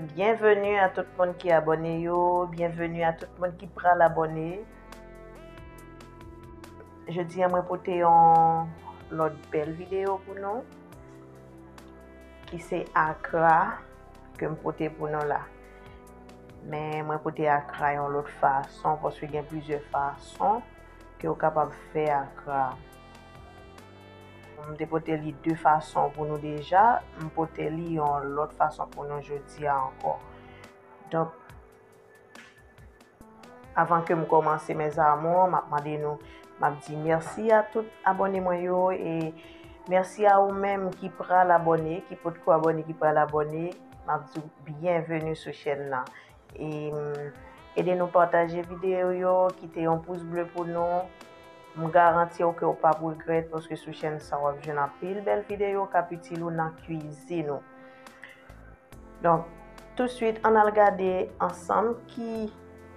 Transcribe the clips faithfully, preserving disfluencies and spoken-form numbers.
Byenveni a tout moun ki abòne yo, byenveni a tout moun ki pral abòne. Jodi a mwen pote yon lòt bèl videyo pou nou, ki se akra ke m pote pou nou la. Men mwen pote akra yon lòt fason, paske gen plizyè fason ke w kapab fè akra. M te pote li de fason pou nou deja, m pote li yon lòt fason pou nou jodi a ankò. Donk, avan ke m kòmanse, mes amours, m ap mande nou, m ap di mèsi a tout abòne mwen yo, e mèsi a ou menm ki pral abòne, ki potko abòne, ki pral abòne, m ap di w byenveni sou chèn nan. E, mm, ede nou pataje videyo yo, kite yon pous ble pou nou. M garanti w ke w p ap regrèt, paske sou chèn sa w ap jwenn anpil bèl videyo k ap itil ou nan kwizin ou. Donk, touswit, ann al gade ansanm ki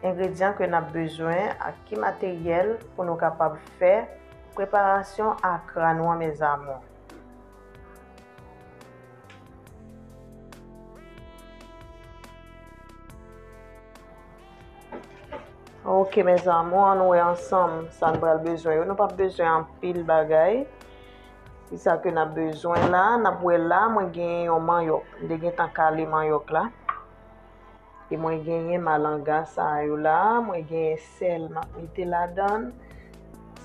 engredyan ke n ap bezwen ak ki materyèl pou nou kapab fè preparasyon akra nou an, mes amours. Ok, mes amours, ann wè ansanm sa n pral bezwen yo. Nou p ap bezwen anpil bagay. Se sa ke n ap bezwen la. N ap wè la, mwen gen yon manyòk. M te gentan kale manyòk la. E mwen genyen malanga sa yo la. Mwen genyen sèl, m ap mete ladan l.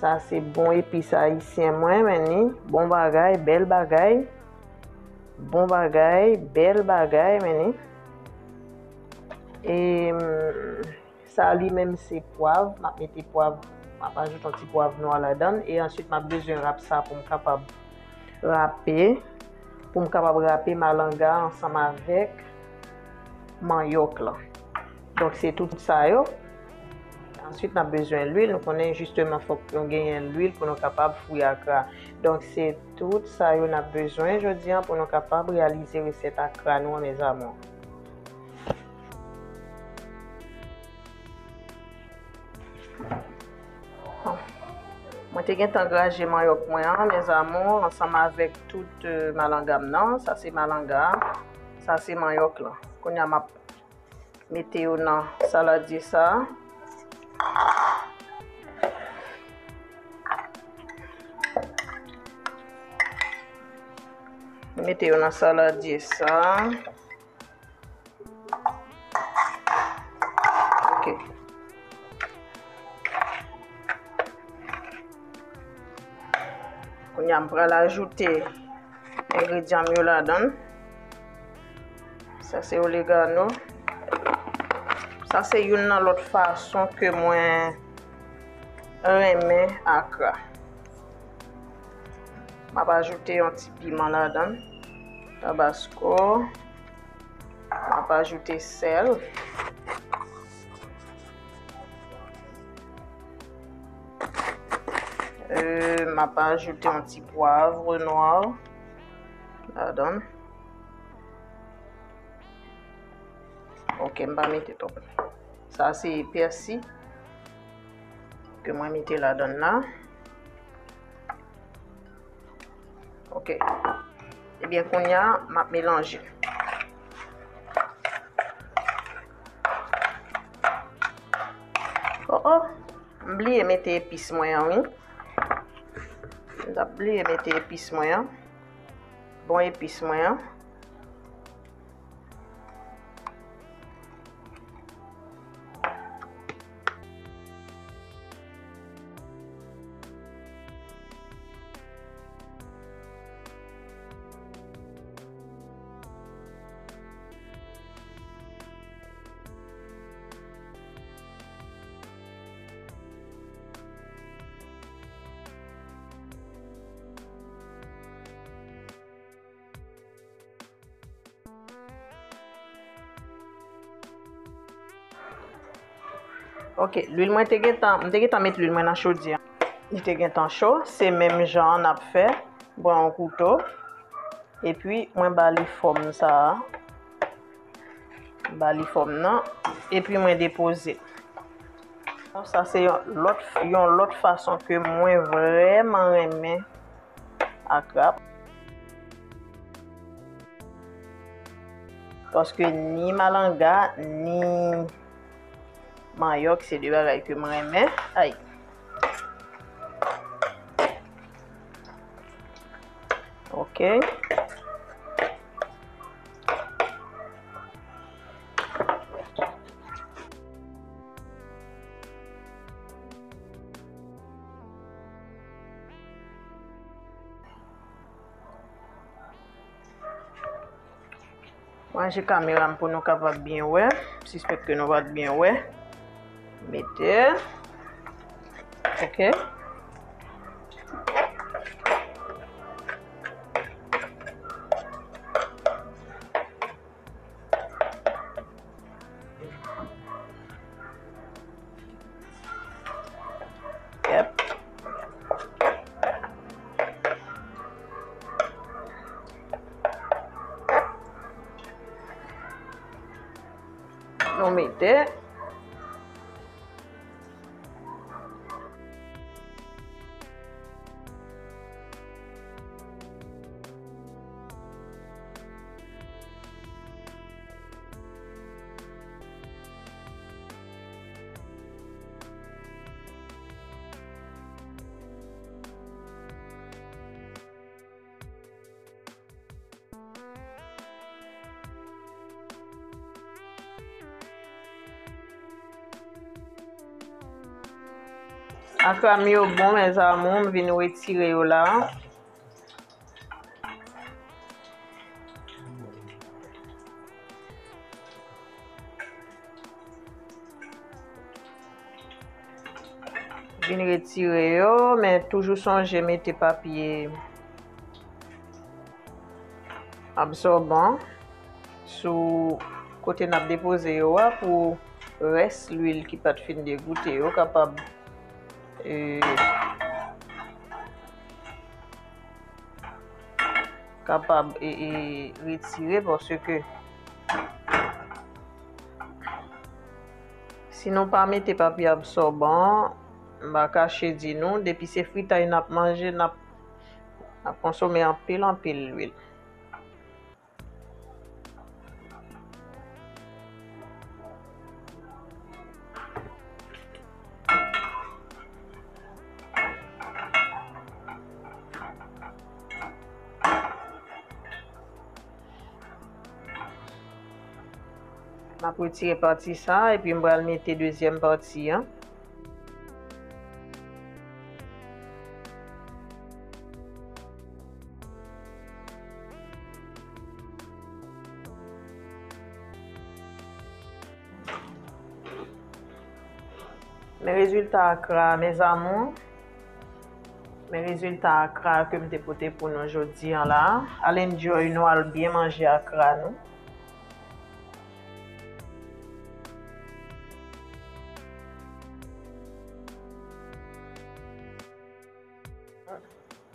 Sa se bon epis ayisyen mwen, men ni. Bon bagay, bèl bagay. Bon bagay, bèl bagay, men ni. E, mm, sa li menm se pwav, m ap mete pwav, m ap ajoute yon ti pwav nwa ladan l, e answit m ap bezwen rap sa pou m kapab rape, pou m kapab rape malanga ansanm avèk manyòk lan. Donk, se tout sa yo. Answit, n ap bezwen lwil. Nou konnen jisteman fòk nou genyen lwil pou nou kapab fri akra. Donk, se tout sa yo n ap bezwen jodi a pou nou kapab reyalize resèt akra nou an, mes amours. Mwen te gentan graje manyòk mwen an, mes amours, ansanm avèk tout, euh, malanga m nan. Sa se malanga a, sa se manyòk lan. Kounye a m ap mete yo nan saladye sa a. Mete yo nan saladye sa a. Ok. Kounye a m pral ajoute engredyan m yo ladan l. Sa se oregano. Sa se youn nan lòt fason ke mwen renmen akra. M ap ajoute yon ti piman ladan l. Tabasko. M ap ajoute sèl. Euh, m ap ajoute yon ti pwav nwa ladan l. Ok, m pa mete twòp. Sa se pèsi ke mwen mete ladan l la. Ok. Ebyen, kounye a, m ap melanje. Oh, oh. M bliye mete epis mwen an, wi. M t ap bliye mete epis mwen an. Bon epis mwen an. Ok, lwil mwen te gentan, m te gentan met lwil mwen nan chodyè. Li te gentan cho, se menm jan an n ap fè, pran yon kouto, epi mwen ba li fòm sa a. M ba li fòm nan, epi mwen depoze. Sa se yon lòt, yon lòt fason ke mwen vrèman renmen akra. Paske ni malanga, ni manyòk, se de bagay ke mwen renmen. Ay. Ok. Ranje kamera m pou nou kapab byen wè. M sispèk ke nou pa t byen wè. Mete. Ok. Yep. Nou mete. Akra m yo bon, mes amours, m vin retire yo la. Vin retire yo, men toujou sonje mete papye absòban sou kote n ap depoze yo a pou rès lwil ki pa t fin degoute yo kapab, e, kapab, e, e, retire, paske si nou pa mete papye absòban, m pa kache di nou, depi se fritay n ap manje, n ap, n ap konsome anpil, anpil lwil. M ap retire pati sa, epi m pral mete dezyèm pati an. Men rezilta akra, mes amours. Men rezilta akra ke m te pote pou nou jodi an la. Al enjoy nou, al byen manje akra nou.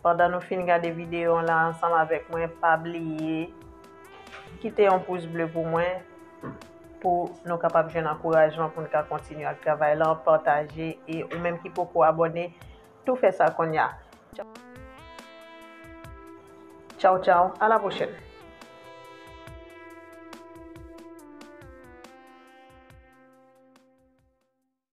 Pandan nou fin gade videyo an la ansanm avèk mwen, pa bliye kite yon pous ble pou mwen, pou nou kapab jwenn ankourajman pou n ka kontinye ak travay la, pataje, e ou menm ki poko abòne, tou fè sa kounye a. Tchaw, tchaw, à la prochaine.